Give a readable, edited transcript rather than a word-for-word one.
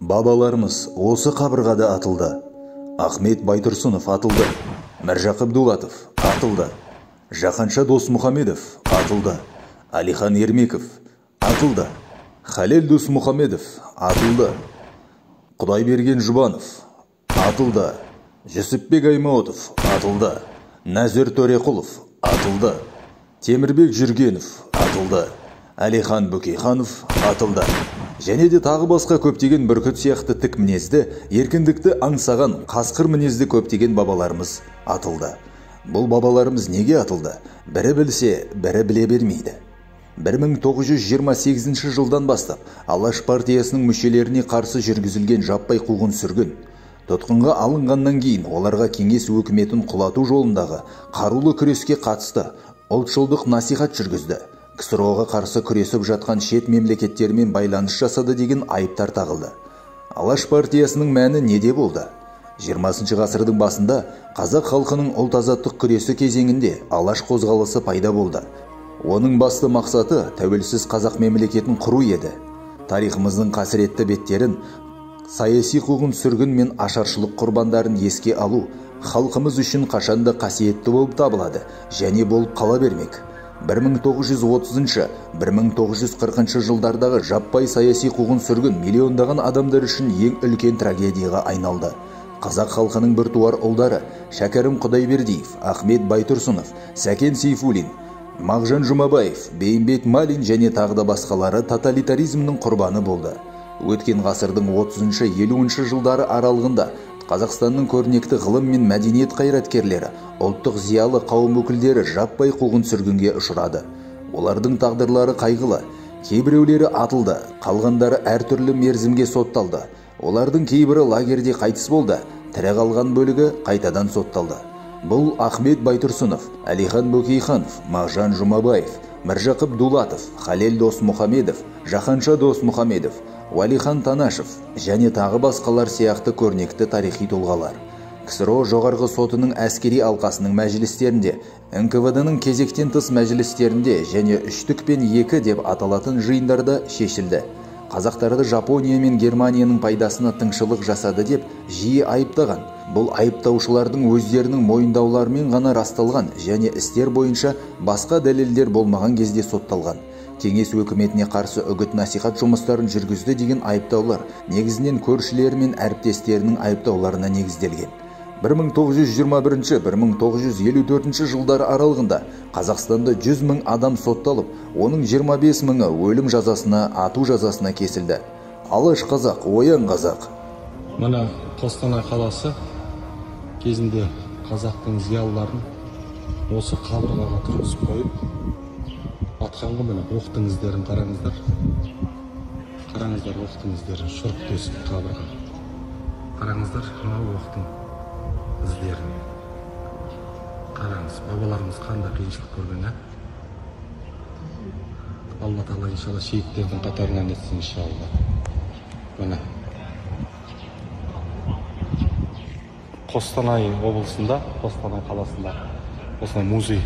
Бабаларымыз осы қабырғада атылды. Ахмет Байтұрсынов атылды. Міржақып Дулатов атылды. Жақанша Досмұхамедов атылды. Алихан Ермеков атылды. Халел Досмұхамедов атылды. Құдайберген Жұбанов атылды. Жүсіпбек Аймауытов атылды. Нәзір Төреқұлов атылды. Темірбек Жүргенов атылды. Әлихан Бөкейханов атылды. Және де тағы басқа көптеген бүркіт сияқты тік мінезді, еркіндікті аңсаған қасқыр мінезді көптеген бабаларымыз атылды. Бұл бабаларымыз неге атылды? Бірі білсе, бірі біле бермейді. 1928 жылдан бастап Алаш партиясының мүшелеріне қарсы жүргізілген жаппай қуғын-сүргін, тұтқынға алынғаннан кейін оларға кеңес өкіметін құлату жолындағы қарулы күреске қатысты ұлтшылдық насихат жүргізді. КСРО-ға қарсы күресіп жатқан шет мемлекеттермен байланыс жасады деген айыптар тағылды. Алаш партиясының мәні неде болды? 20 ғасырдың басында қазақ халқының ұлт азаттық күресі кезеңінде Алаш қозғалысы пайда болды. Оның басты мақсаты тәуелсіз қазақ мемлекетін құру еді. Тарихымыздың қасіретті беттерін, саяси қуғын-сүргін мен ашаршылық құрбандарын еске алу халқымыз үшін қашанда қасиетті болып табылады және болып қала бермек. 1930-1940 жылдардағы жаппай саяси қуғын-сүргін миллиондаған адамдар үшін ең үлкен трагедияға айналды. Қазақ халқының біртуар ұлдары Шәкәрім Құдайбердиев, Ахмет Байтұрсынов, Сәкен Сейфуллин, Мағжан Жұмабаев, Бейімбет Малин және тағы да басқалары тоталитаризмнің құрбаны болды. Өткен ғасырдың 30-50 жылдары аралығында Қазақстанның көрнекті ғылым мен мәдениет қайраткерлері, ұлттық зиялы қауым өкілдері жаппай қуғын-сүргінге ұшырады. Олардың тағдырлары қайғылы. Кейбіреулері атылды, қалғандары әртүрлі мерзімге сотталды. Олардың кейбірі лагерде қайтыс болды, тірі қалған бөлігі қайтадан сотталды. Бұл Ахмет Байтұрсынов, Әлихан Бөкейханов, Мағжан Жұмабаев, Міржақып Дулатов, Халел Досмұхамедов, Жақанша Досмұхамедов, Уәлихан Танашев және тағы басқалар сияқты көрнекті тарихи тұлғалар. КСРО жоғарғы сотының әскери алқасының мәжілістерінде, НКВД-ның кезектен тыс мәжілістерінде және үштік пен екі деп аталатын жиындарда шешілді. Қазақтарды Жапония мен Германияның пайдасына тыңшылық жасады деп жиі айыптаған. Бұл айыптаушылардың өздерінің мойындауларымен ғана расталған және істер бойынша басқа дәлелдер болмаған кезде сотталған. Кеңес өкіметіне қарсы үгіт-насихат жұмыстарын жүргізді деген айыптаулар негізінен көршілері мен әріптестерінің айыптауларына негізделген. 1921-1954 жылдары аралығында Қазақстанда 100 мың адам сотталып, оның 25 мыңы өлім жазасына, ату жазасына кесілді. Алаш қазақ, оян қазақ. Міне Қостанай қаласы кезінде қазақтың зиялыларын осы қабырғаға тұрғызып қойып атқан ғой. Міне оқтың іздерін қараңыздар. Қараңыздар оқтың іздерін, шұрқ тесік қабырға. Қараңыздар мынау оқтың іздерін. Қараңыз, бабаларымыз қандай қиыншылық көрген, ә? Алла тағала иншалла шейіттердің қатарынан етсін иншалла. Міне Қостанай облысында, Қостанай қаласында осындай музей